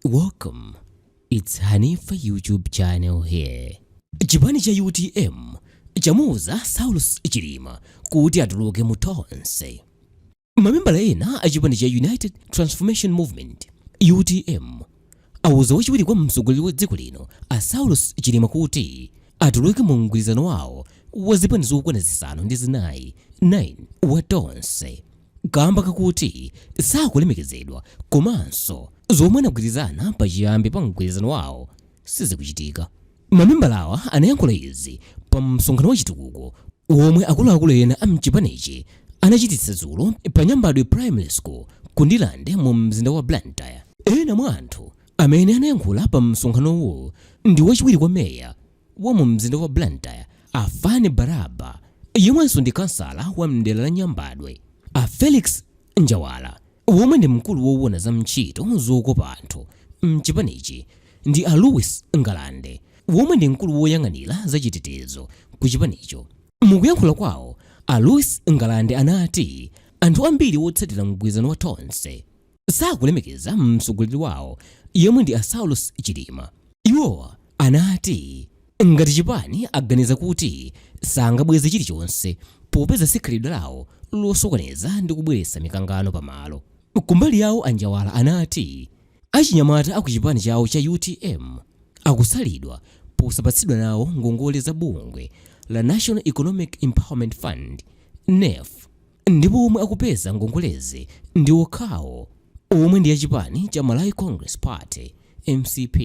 Welcome. It's Hanifa YouTube channel here. Chipani cha UTM chamuuza Saulos Chilima kuti atuluke mu Tonse. Mamembala ena a chipani cha United Transformation Movement UTM auza wachiwiri kwa mtsogoleri wa dziko lino a Saulos Chilima kuti atuluke mu mgwirizano wawo wa zipani zokwana zisanu ndi zinayi 9 wa Tonse kamba kakuti sakulemekezedwa komanso zomwe anagwirizana pachiyambi pa mgwirizano wawo sizikuchitika. Mamembalawa anayankhula izi pa msonkhano wa chitukuko womwe akuluakulu ena a mchipanichi anachititsa dzulo pa Nyambadwe Primary School ku Ndirande mu mzinda wa Blantyre. Ena mwa anthu amene anayankhula pa msonkhanowu ndi wachiwiri kwa meya wa mu mzinda wa Blantyre a Fane Baraba, yemwenso ndi kansala wa mdera la Nyambadwe, a Felix Njawala, womwe ndi mkulu wowona za ntchito zokopa anthu mchipanichi, ndi a Louis Ngalande, womwe ndi mkulu woyang'anira za chitetezo ku chipanicho. Mukuyankhula kwawo, a Louis Ngalande anati anthu ambiri wotsatira mgwirizano wa Tonse sakulemekeza mtsogoleri wawo yemwe ndi a Saulos Chilima. Iwowa anati ngati chipani aganiza kuti sangabweze chilichonse popeza si khalidwe lawo losokoneza ndi kubweretsa mikangano pamalo. Kumbali yawo, a Njawala anati achinyamata aku chipani chawo cha UTM akusalidwa posapatsidwa nawo ngongole za bungwe la National Economic Empowerment Fund NEEF, ndipo omwe akupeza ngongolezi ndi okhawo omwe ndi achipani cha Malawi Congress Party MCP.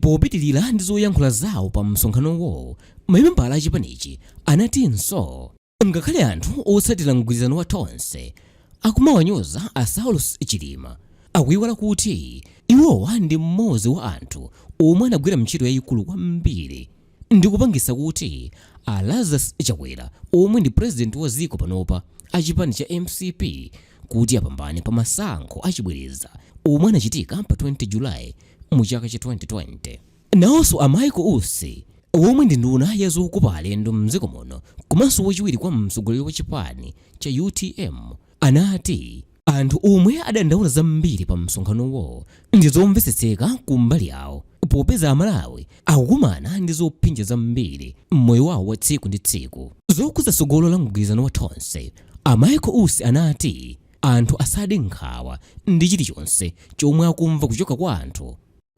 Popitilira ndi zoyankhula zawo pa msonkhanowo, mamembala a chipanichi anatinso ngakhale anthu otsatira mgwirizano wa Tonse akumawanyoza a Saulos Chilima, akuiwala kuti iwowa ndi mmodzi wa anthu omwe anagwira ntchito yayikulu kwambiri ndi kupangisa kuti a Lazarus Chakwera, omwe ndi president wa dziko panopa a chipani cha MCP, kuti apambane pa masankho achibwereza omwe anachitika pa 20 July mu chaka cha 2020. Nawonso a Michael Usi, womwe ndi nduna ya zokopa alendo mdziko muno komanso wachiwiri kwa mtsogoleri wa chipani cha UTM, anati anthu omwe adandaula zambiri pa msonkhanowo ndi zomvetsetseka kumbali yawo, popeza Amalawi akukumana ndi zopsinja zambiri m'moyo wawo wa tsiku ndi tsiku. Zokhudza tsogolo la mgwirizano wa Tonse, a Michael Usi anati anthu asade nkhawa ndi chilichonse chomwe akumva kuchoka kwa anthu,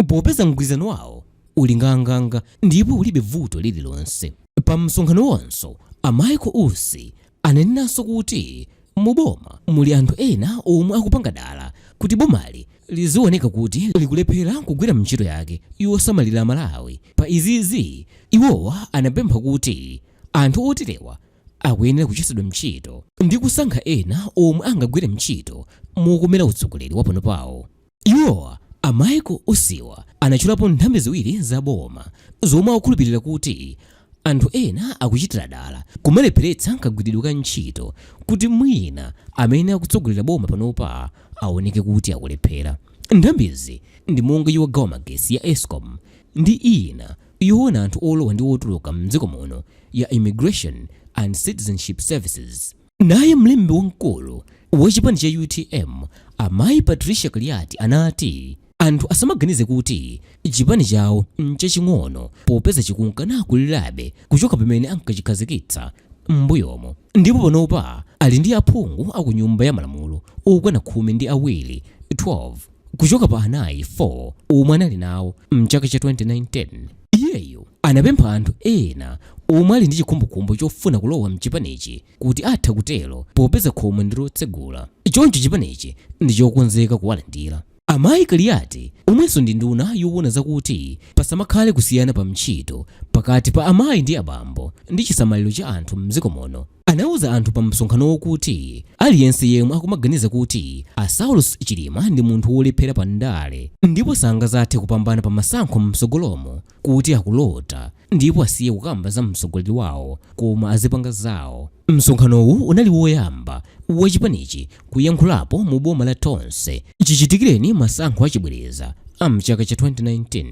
popeza mgwirizano wawo uli nganganga ndipo ulibe vuto lililonse. Pa msonkhanowonso, a Michael Usi ananenanso kuti muboma muli anthu ena omwe akupanga dala kuti bomali lizioneka kuti likulephera kugwira ntchito yake yosamalira Malawi. Pa izizi, iwowa anapempha kuti anthu oterewa akuyenera kuchotsedwa ntchito ndi kusankha ena omwe angagwire ntchito mokomera utsogoleri wa pano pawo. Iwowa a Michael Usiwa anatchulapo nthambi ziwiri za boma zomwe akukhulupirira kuti anthu ena akuchitira dala kumalepheretsa kagwiridwe ka ntchito kuti mwina amene akutsogolera boma panopa aoneke kuti akulephera. Nthambizi ndi monga yogawa magetsi ya Escom ndi ina yoona anthu olowa ndi otuluka mdziko muno ya Immigration and Citizenship Services. Naye mlembi wamkulu wa chipani cha UTM amayi Patricia Kaliati anati anthu asamaganize kuti chipani chawo nchaching'ono, popeza chikunka nakulirabe kuchoka pamene ankachikhazikitsa m'mbuyomo, ndipo panopa ali ndi aphungu aku Nyumba ya Malamulo okwana 12, 12, kuchoka pa anayi, 4, omwe anali nawo mchaka cha 2019. Iyeyo anapempha anthu ena omwe ali ndi chikhumbokhumbo chofuna kulowa mchipanichi kuti atha kutero, popeza khomo ndi lotsegula, choncho chipanichi ndi chokonzeka kuwalandira. Amayi Kaliati, omwenso ndi nduna yowona zakuti pasamakhale kusiyana pa ntchito pakati pa amayi ndi abambo ndi chisamaliro cha anthu mdziko muno, anauza anthu pa msonkhanowo kuti aliyense yemwe akumaganiza kuti a Saulos Chilima ndi munthu wolephera pa ndale ndipo sangazathe kupambana pa masankho mtsogolomo kuti akulota, ndipo asiye kukamba za mtsogoleri wawo koma azipanga zawo. Msonkhanowu unali woyamba wa chipanichi kuyankhulapo mu boma la Tonse chichitikireni masankho achibwereza a mchaka cha 2019.